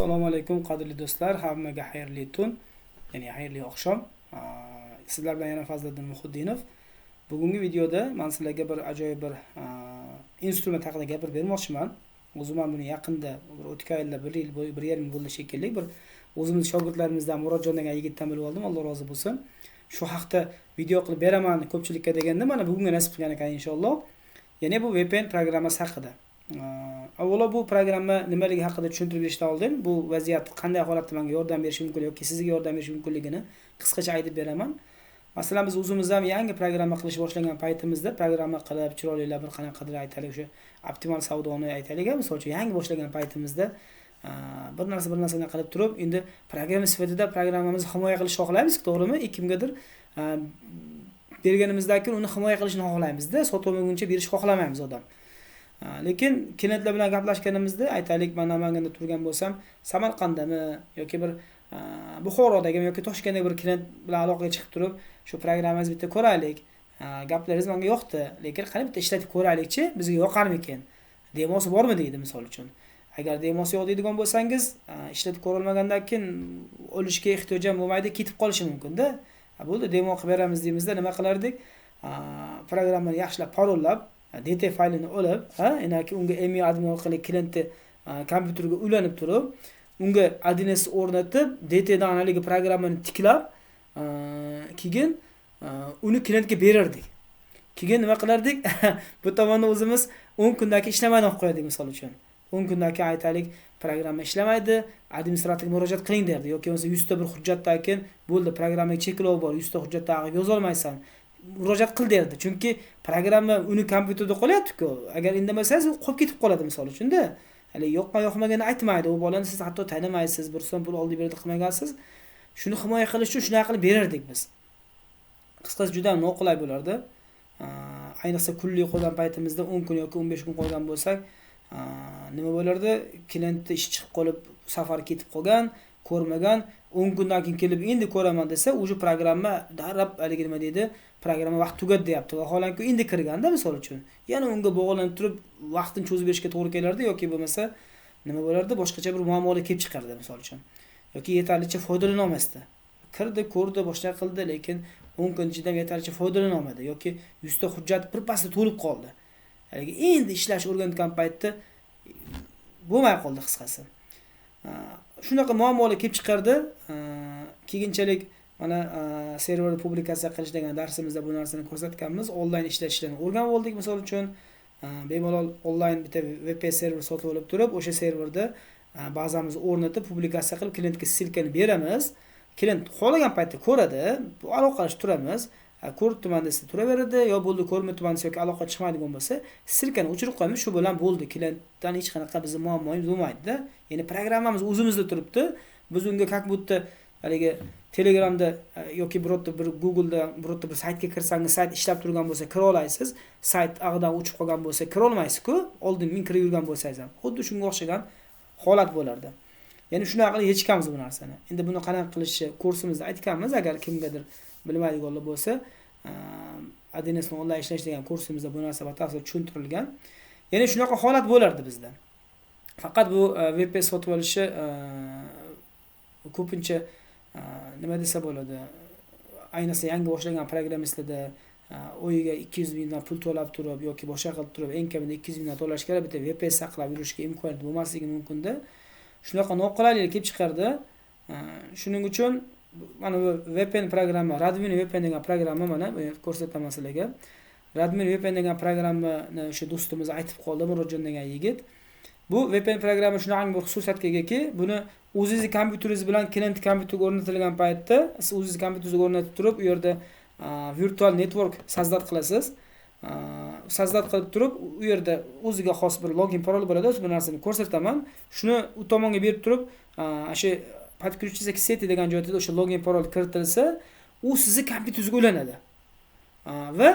Assalomu alaykum, qadrli do'stlar, hammaga xayrli tun, ya'ni xayrli oqshom. Sizlar bilan yana Fazliddin Muhiddinov. Bugungi videoda men sizlarga bir ajoyib bir instrument haqida gapirib bermoqchiman. O'zim ham buni yaqinda, bir o'tgan yilda bir yil bo'yi, 1,5 yil bo'ldi shekilli, bir o'zimiz shogirdlarimizdan Murodjon degan yigitdan bilib oldim, Alloh rozi bo'lsin. Shu haqda video qilib beraman ko'pchilikka deganda, mana bugunga nasib qilgan ekan inshaalloh. Ya'ni bu VPN programmasi haqida. Avvalo bu programma nimaligi haqida tushuntirib berishdan oldin bu vaziyat qanday holatda menga yordam berishi mumkin yoki sizga yordam berishi mumkinligini qisqacha aytib beraman. Masalan, biz o'zimiz ham yangi programma qilish boshlagan paytimizda programma qilib, chiroylilab bir qanaqadir aytaylik, o'sha optimal savdoni aytaylik, misol uchun yangi boshlagan paytimizda bir narsa bir narsani qilib turib, endi programma sifatida programmamizni himoya qilishni xohlaymiz, to'g'rimi? Kimgadir berganimizdan keyin uni himoya qilishni xohlaymizda, sotib olmaguncha berishni xohlamaymiz odam. Lekin klientlar bilan gaplashganimizda aytaylik, men Namanganda turgan bo'lsam, Samarqanddami yoki bir Buxorodagimi yoki Toshkentdagi bir klient bilan aloqaga chiqib turib, shu programmangizni bitta ko'raylik. Gaplaringiz menga yoqdi, lekin qani bitta ishlatib ko'raylikchi, bizga yoqarmikin? Demosi bormi deydi misol uchun. Agar demosi yo'q deydigan bo'lsangiz, ishlatib ko'rilmagandan keyin olishga ehtiyoj ham bo'lmaydi, ketib qolishi mumkin-da. Bo'ldi, demo qilib beramiz deymizda, nima qilardik? Programmani yaxshilab parollab, DT faylini olib, ha, unga email admin orqali klientni kompyuterga ulanib turib, unga 1С o'rnatib, DT dan haligi programmani tiklab, keyin uni klientga berardik. Keyin nima qilardik? Bu tomonda o'zimiz 10 kundan keyin ishlamaydi olib qo'yardik misol uchun. 10 kundan keyin aytaylik, programma ishlamaydi, administratorga murojaat qiling derdi yoki bo'lmasa 100 ta bir hujjatdan keyin bo'ldi, programmaga cheklov bor, 100 ta hujjatdan ag'iga yozolmaysan. Murojaat qil derdi. Chunki programma uni kompyuterda qolyapti-ku. Agar indamasangiz u qolib ketib qoladi misol uchun-da. Hali yo'qqa yoqmaganini aytmaydi. U bolani siz hatto tanimaysiz, bir so'm pul oldi berdi qilmagansiz. Shuni himoya qilish uchun shunaqa qilib berardik biz. Qisqasi juda ham noqulay bo'lardi. Ayniqsa kunlik qolgan paytimizda 10 kun yoki 15 kun qolgan bo'lsak, nima bo'lardi? Klientni ishi chiqib qolib, safar ketib qolgan, ko'rmagan, 10 kundan keyin kelib endi ko'raman desa, уже programma darrab haligi nima deydi? Programma vaqt tugadi deyapti. Vaholanki endi kirganda misol uchun. Yana unga bog'lanib turib vaqtini cho'zib berishga to'g'ri kelardi yoki bo'lmasa nima bo'lardi? Boshqacha bir muammolar kelib chiqardi misol uchun. Yoki yetarlicha foydalana olmasdi. Kirdi, ko'rdi, boshqa qildi, lekin 10 kun ichida ham yetarlicha foydalana olmadi yoki 100 ta hujjat birpasda to'lib qoldi. Haligi endi ishlash o'rgangan paytda bo'lmay qoldi qisqasi. Shunaqa muammolar kelib chiqardi. Keyinchalik mana server publikatsiya qilish degan darsimizda bu narsani ko'rsatganmiz. Onlayn ishlatishni o'rganib oldik misol uchun. Bemalol onlayn bitta VPS server sotib olib turib, o'sha serverda bazamizni o'rnatib, publikatsiya qilib, klientga ссылка ni beramiz. Klient xohlagan paytda ko'radi, aloqalashib turamiz. Ko'rib turman desa turaveradi, yo bo'ldi ko'rmay turman desa yoki aloqa chiqmaydigan bo'lsa, ссылка ni o'chirib qo'yamiz, shu bilan bo'ldi. Klientdan hech qanaqa bizning muammoimiz bo'lmaydi-da. Ya'ni programmamiz o'zimizda turibdi. Biz unga как будто haligi Telegramda yoki birorta bir Google'da birorta bir saytga kirsangiz, sayt ishlab turgan bo'lsa kira olasiz. Sayt ag'dan o'chib qolgan bo'lsa kira olmaysiz-ku, oldin ming kirib yurgan bo'lsangiz ham. Xuddi shunga o'xshagan holat bo'lardi. Ya'ni shunaqa qilib yechganmiz bu narsani. Endi buni qanaqa qilishni kursimizda aytganmiz, agar kimgadir bilmaydiganlar bo'lsa, 1С onlayn ishlash degan kursimizda bu narsa batafsil tushuntirilgan. Ya'ni shunaqa holat bo'lardi bizda. Faqat bu VPS sotib olishi ko'pincha nima desa bo'ladi? Ayniqsa yangi boshlagan programmistlarda oyiga 200 mingdan pul to'lab turib yoki boshqa qilib turib, eng kamida 200 mingdan to'lash kerak, bitta VPS saqlab yurishga imkoniyat bo'lmasligi mumkin-da. Shunaqa noqulaylik kelib chiqardi. Shuning uchun mana bu VPN programma, Radmin VPN degan programma mana bu yerda ko'rsataman sizlarga. Radmin VPN degan programmani o'sha do'stimiz aytib qoldi, Murodjon degan yigit. Bu VPN programma shunaqa bir xususiyatga egaki, buni o'zingizni kompyuteringiz bilan klient kompyuterga o'rnatilgan paytda siz o'zingizni kompyuteringizga o'rnatib turib, u yerda virtual network создать qilasiz. Создать qilib turib, u yerda o'ziga xos bir login parol bo'ladi, bu narsani ko'rsataman. Shuni u tomonga berib turib, o'sha подключиться к сети degan joyda o'sha login parol kiritilsa, u sizni kompyuteringizga ulanadi. Va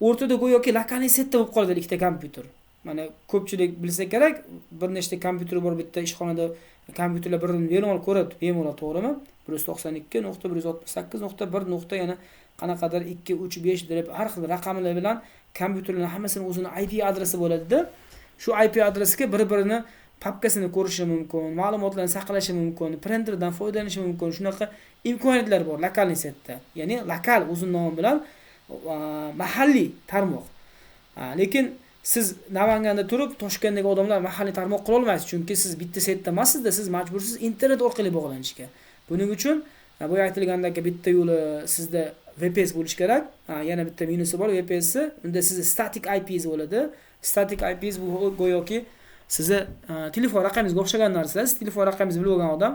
o'rtada go'yoki локальный сеть da bo'lib qoladi ikkita kompyuter. Mana ko'pchilik bilsa kerak, bir nechta kompyuter bor bitta ishxonada, kompyuterlar bir-birini bemalol ko'radi, bemalol, to'g'rimi? 192.168.1 nuqta yana qanaqadir 2, 3, 5 deb har xil raqamlar bilan kompyuterlarning hammasini o'zini IP adresi bo'ladida. Shu IP adresga bir-birini Papkasini ko'rishi mumkin, ma'lumotlarni saqlashi mumkin, printerdan foydalanishi mumkin. Shunaqa imkoniyatlar bor lokalniy setda. Ya'ni lokal o'zini nomi bilan mahalliy tarmoq. Lekin siz Namanganda turib Toshkentdagi odamlar mahalliy tarmoq qila olmaysiz, chunki siz bitta setda emassiz-da, siz majbursiz internet orqali bog'lanishga. Buning uchun bu aytilgandek bitta yo'li sizda VPS bo'lishi kerak. Yana bitta minusi bor VPSni, unda sizni static IP'ingiz bo'ladi. Static IP'ingiz bu go'yoki sizni telefon raqamingizga o'xshagan narsa. Siz telefon raqamingizni bilib olgan odam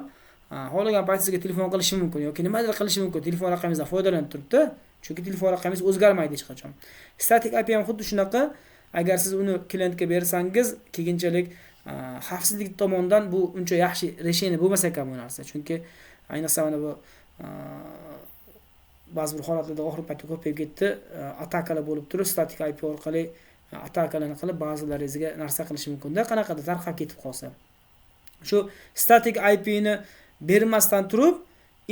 xohlagan payt sizga telefon qilishi mumkin yoki nimadir qilishi mumkin, telefon raqamingizdan foydalanib turibdi. Chunki telefon raqamingiz o'zgarmaydi hech qachon. Static IP ham xuddi shunaqa. Agar siz uni klientga bersangiz, keyinchalik xavfsizlik tomonidan bu uncha yaxshi reshение bo'lmas ekan bu narsa. Chunki ayniqsa mana bu ba'zi bir holatlarda oxirgi paytda ko'payib ketdi, atakalar bo'lib turib, static IP orqali atakalarni qilib ba'zilaringizga narsa qilishi mumkin-da, qanaqadir tarqab ketib qolsa. Shu static IP ni bermasdan turib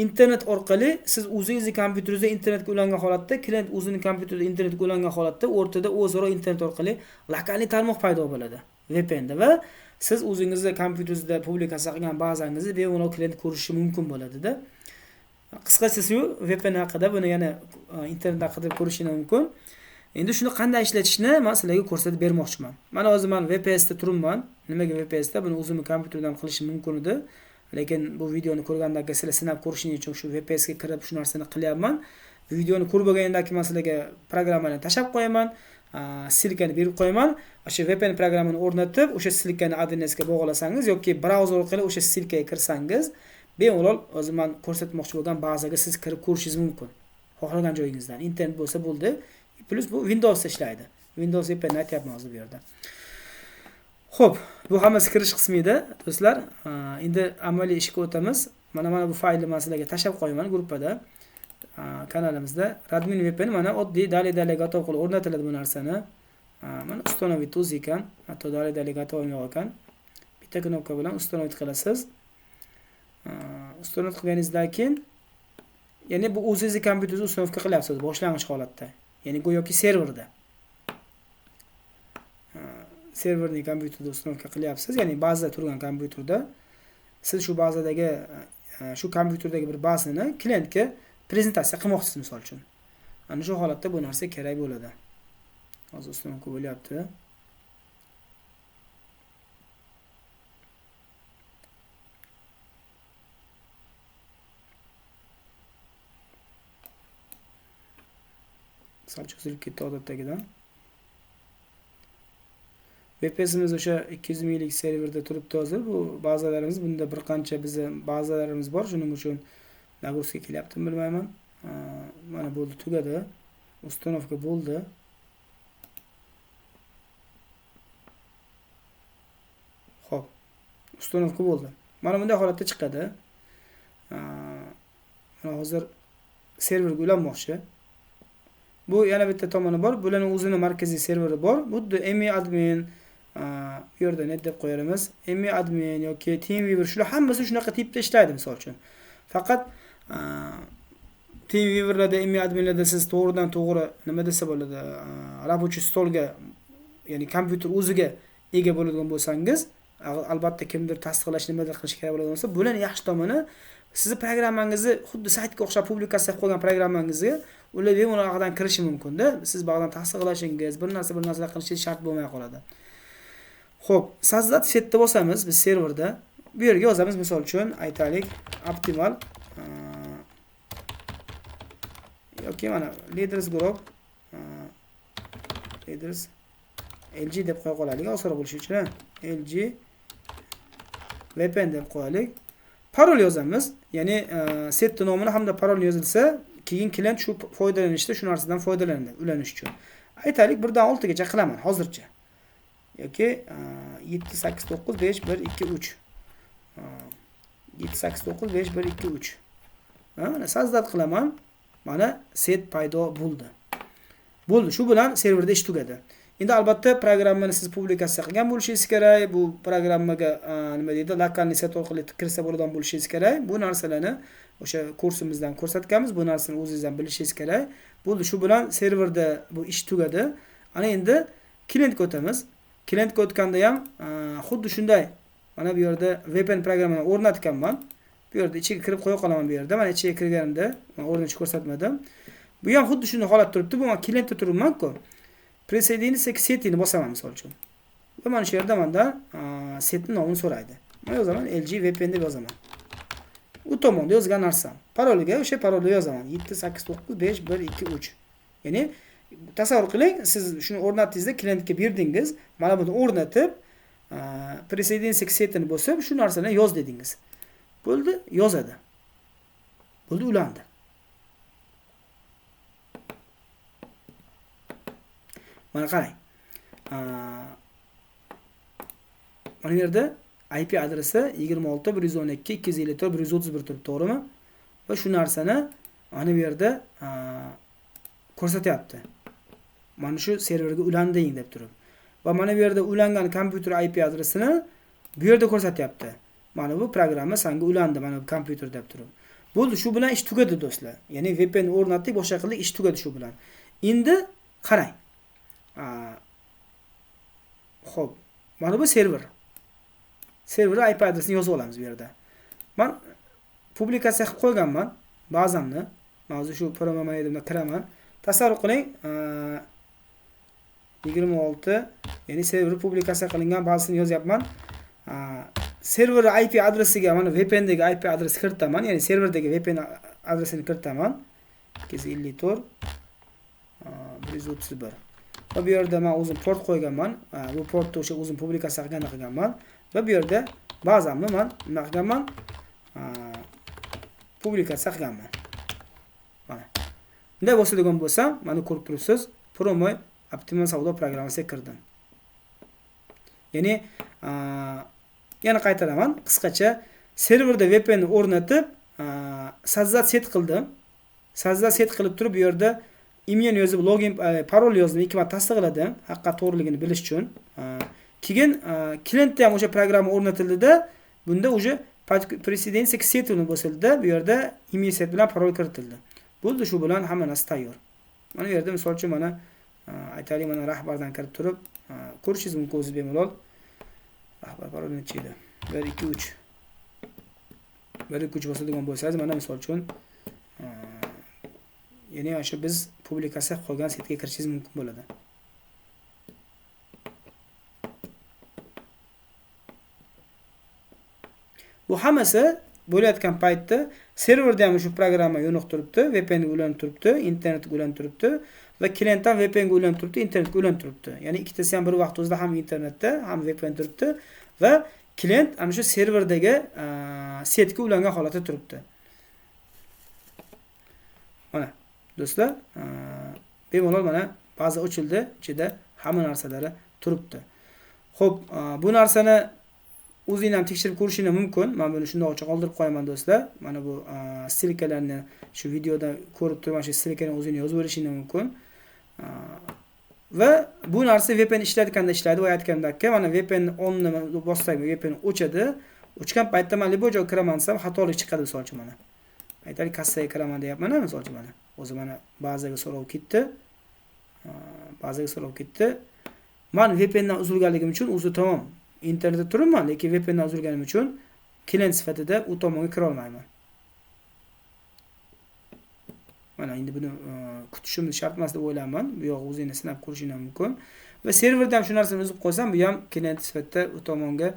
internet orqali siz o'zingizni kompyuteringizda internetga ulangan holatda, klient o'zini kompyuterida internetga ulangan holatda o'rtada o'zaro internet orqali lokalniy tarmoq paydo bo'ladi VPNda va siz o'zingizni kompyuteringizda publikatsiya qilgan bazangizni bemalol klient ko'rishi mumkin bo'ladi-da. Qisqachasi shu VPN haqida, buni yana internetda qidirib ko'rishingiz mumkin. Endi shuni qanday ishlatishni men sizlarga ko'rsatib bermoqchiman. Mana hozir men VPSda turibman. Nimaga VPSda? Buni o'zimni kompyuterimdan qilishim mumkin edi. Lekin bu videoni ko'rgandan keyin sizlar sinab ko'rishingiz uchun shu VPS ga kirib shu narsani qilyapman. Videoni ko'rib bo'lgandan keyin men sizlarga programmani tashab qo'yaman, ссылкani berib qo'yaman. O'sha VPN programmani o'rnatib, o'sha ссылкani ADNS ga bog'lasangiz yoki brauzer orqali o'sha ссылкаga kirsangiz, bemalol hozir men ko'rsatmoqchi bo'lgan bazaga siz kirib ko'rishingiz mumkin. Xohlagan joyingizdan internet bo'lsa bo'ldi. Plus bu Windowsda ishlaydi. Windows VPN aytyapman hozir bu yerda. Xo'p, bu hammasi kirish qismi edi, do'stlar. Endi amaliy ishga o'tamiz. Mana bu faylni men sizlarga tashab qo'yaman gruppada, kanalimizda. Radmin VPN mana oddiy dali-dali gotov qilib o'rnatiladi bu narsani. Mana установить o'zi ekan, hatto dali-dali gotov yo'q ekan. Bitta knopka bilan установить qilasiz. Установить qilganingizdan keyin, ya'ni bu o'zingizni kompyuteringizda установка qilyapsiz boshlang'ich holatda. Ya'ni go'yoki serverda. Serverning kompyuterida установка qilyapsiz, ya'ni bazada turgan kompyuterda siz shu bazadagi shu kompyuterdagi bir bazani klientga prezentatsiya qilmoqchisiz misol uchun. Ana shu holatda bu narsa kerak bo'ladi. Hozir установка bo'lyapti. Sal cho'zilib ketdi odatdagidan. VPSimiz o'sha 200 minglik serverda turibdi hozir. Bu bazalarimiz, bunda bir qancha bizni bazalarimiz bor, shuning uchun nagruzka kelyaptimi bilmayman. Mana bo'ldi, tugadi. Установка bo'ldi. Xo'p, установка bo'ldi. Mana bunday holatda chiqadi. Mana hozir serverga ulanmoqchi. Bu yana bitta tomoni bor. Bularning o'zini markaziy serveri bor. Xuddi ME admin, bu yerda net deb qo'yamiz. ME admin yoki TeamViewer, shular hammasi shunaqa tipda ishlaydi misol uchun. Faqat TeamViewerlarda, ME adminlarda siz to'g'ridan to'g'ri nima desa bo'ladi, рабочий stolga, ya'ni kompyuter o'ziga ega bo'ladigan bo'lsangiz, albatta kimdir tasdiqlash, nimadir qilish kerak bo'ladigan bo'lsa, bularning yaxshi tomoni sizni programmangizni xuddi saytga o'xshab publikatsiya qilib qo'ygan programmangizga ular bemalol ag'dan kirishi mumkin-da. Siz bag'dan tasdiqlashingiz, bir narsa bir narsalar qilishingiz shart bo'lmay qoladi. Xo'p, создать setni bosamiz biz serverda. Bu yerga yozamiz misol uchun, aytaylik, optimal yoki mana Leaders Group, Leaders LG deb qo'ya qolaylik, osonroq bo'lishi uchun, LG VPN deb qo'yaylik. Parol yozamiz, ya'ni setni nomini hamda parol yozilsa, keyin klient shu foydalanishda shu narsadan foydalanadi ulanish uchun. Aytaylik, 1 dan 6 gacha qilaman hozircha. Yoki 7 8 9 5 1 2 3. 7 8 9 5 1 2 3. Mana создать qilaman. Mana set paydo bo'ldi. Bo'ldi, shu bilan serverda ish tugadi. Endi albatta programmani siz publikatsiya qilgan bo'lishingiz kerak. Bu programmaga nima deydi, lokalniy set orqali kirsa bo'ladigan bo'lishingiz kerak. Bu narsalarni o'sha kursimizdan ko'rsatganmiz. Bu narsani o'zingiz ham bilishingiz kerak. Bo'ldi, shu bilan serverda bu ish tugadi. Ana endi klientga o'tamiz. Klientga o'tganda ham xuddi shunday Mana bu yerda VPN programmani o'rnatganman. Bu yerda ichiga kirib qo'ya qolaman bu yerda. Mana ichiga kirganimda o'rnatishni ko'rsatmadim. Bu ham xuddi shunday holat turibdi. Bu men klientda turibman-ku. Присоединиться к сети ni bosaman misol uchun. Va mana shu yerda mendan setni nomini so'raydi. Men yozaman LG VPN deb yozaman. U tomonda yozgan narsam. Paroliga o'sha parolni yozaman. 7 8 9 5 1 2 3. Ya'ni tasavvur qiling, siz shuni o'rnatdingizda klientga berdingiz, mana buni o'rnatib, присоединиться к сети ni bosib, shu narsani yoz dedingiz. Bo'ldi, yozadi. Bo'ldi, ulandi. Mana qarang. Mana bu yerda IP adresi 26 112 254 131 turibdi, to'g'rimi? Va shu narsani mana bu yerda ko'rsatyapti. Mana shu serverga ulanding deb turib. Va mana bu yerda ulangan kompyuter IP adresini bu yerda ko'rsatyapti. Mana bu programma senga ulandi, mana bu kompyuter deb turib. Bo'ldi, shu bilan ish tugadi do'stlar. Ya'ni VPN o'rnatdik, boshqa qildik, ish tugadi shu bilan. Endi qarang. Xo'p, mana bu server. Server IP adresini yozib olamiz bu yerda. Men publikatsiya qilib qo'yganman bazamni. Men hozir shu programmamda kiraman. Tasavvur qiling, 26, ya'ni server publikatsiya qilingan bazasini yozyapman. Server IP adresiga mana VPN dagi IP adresi kiritaman, ya'ni serverdagi VPN adresini kiritaman. 254 131. Va bu yerda men o'zim port qo'yganman. Bu portni o'sha o'zim publikatsiya qilganda qilganman. Va bu yerda bazamni men nima qilganman? Publikatsiya qilganman. Mana. Bunday bosadigan bo'lsam, mana ko'rib turibsiz, Promoy optimal savdo programmasiga kirdim. Ya'ni yana qaytaraman, qisqacha serverda VPN o'rnatib, создать set qildim. Создать set qilib turib bu yerda email yozib, login, parol yozdim, ikki marta tasdiqladim, haqiqat to'g'riligini bilish uchun. Keyin klientda ham o'sha programma o'rnatildida, bunda уже присоединиться к сети bosildi, bu yerda email set bilan parol kiritildi. Bo'ldi, shu bilan hamma narsa tayyor. Mana bu yerda misol uchun mana aytaylik, mana rahbardan kirib turib ko'rishingiz mumkin o'zingiz bemalol. Rahbar parol necha edi? 1 2 3. 1 2 3 bosadigan bo'lsangiz, mana misol uchun ya'ni o'sha biz publikatsiya qo'ygan setga kirishingiz mumkin bo'ladi. Bu hammasi bo'layotgan paytda serverda ham shu programma yo'niq turibdi, VPN ga ulanib turibdi, internetga ulanib turibdi va klient ham VPN ga ulanib turibdi, internetga ulanib turibdi. Ya'ni ikkitasi ham bir vaqt o'zida ham internetda, ham VPN turibdi va klient ana shu serverdagi setga ulangan holatda turibdi. Mana do'stlar, bemalol mana baza ochildi, ichida hamma narsalari turibdi. Xo'p, bu narsani o'zingni ham tekshirib ko'rishingiz mumkin. Men buni shundoqcha qoldirib qo'yaman do'stlar. Mana bu ssilkalarni shu videoda ko'rib turgan shu ssilkani o'zingni yozib olishingiz mumkin. Va bu narsa VPN ishlatganda ishlaydi. Va aytganimdek, mana VPN onni bossak, VPN o'chadi. O'chgan paytda men любой joyga kiraman desam, xatolik chiqadi misol uchun mana. Aytaylik, kassaga kiraman deyapman, misol uchun mana. O'zi mana bazaga so'rov ketdi. Bazaga so'rov ketdi. Men VPN dan uzilganligim uchun o'zi tamom. Internetda turibman, lekin VPN dan uzilganim uchun klient sifatida u tomonga kira olmayman. Mana endi buni kutishimiz shart emas deb o'ylayman. Bu yo'q, o'zingni sinab ko'rishingiz ham mumkin. Va serverda ham shu narsani uzib qo'ysam, bu ham klient sifatida u tomonga,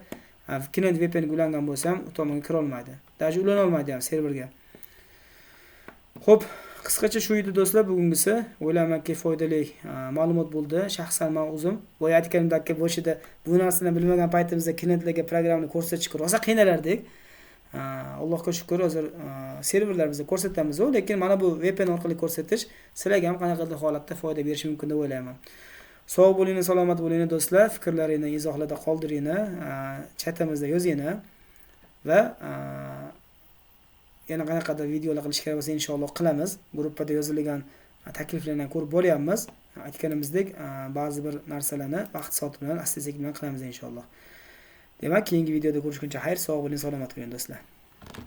klient VPN ga ulangan bo'lsa ham u tomonga kira olmaydi. Даже ulana olmaydi ham serverga. Xo'p, qisqacha shu edi do'stlar bugungisi. O'ylaymanki foydali ma'lumot bo'ldi. Shaxsan men o'zim boya aytganimdek, boshida bu narsani bilmagan paytimizda klientlarga programmani ko'rsatishga rosa qiynalardik. Allohga shukr, hozir serverlarimizda ko'rsatamiz, lekin mana bu VPN orqali ko'rsatish sizlarga ham qanaqadir holatda foyda berishi mumkin deb o'ylayman. Sog' bo'linglar, salomat bo'linglar do'stlar. Fikrlaringizni izohlarda qoldiringlar, chatimizda yozinglar va yana qanaqadir videolar qilish kerak bo'lsa inshaalloh qilamiz. Gruppada yozilgan takliflarni ko'rib boryapmiz. Aytganimizdek, ba'zi bir narsalarni vaqt soati bilan, asta-sekin bilan qilamiz inshaalloh. Demak, keyingi videoda ko'rishguncha xayr, sog' bo'ling, salomat bo'ling do'stlar.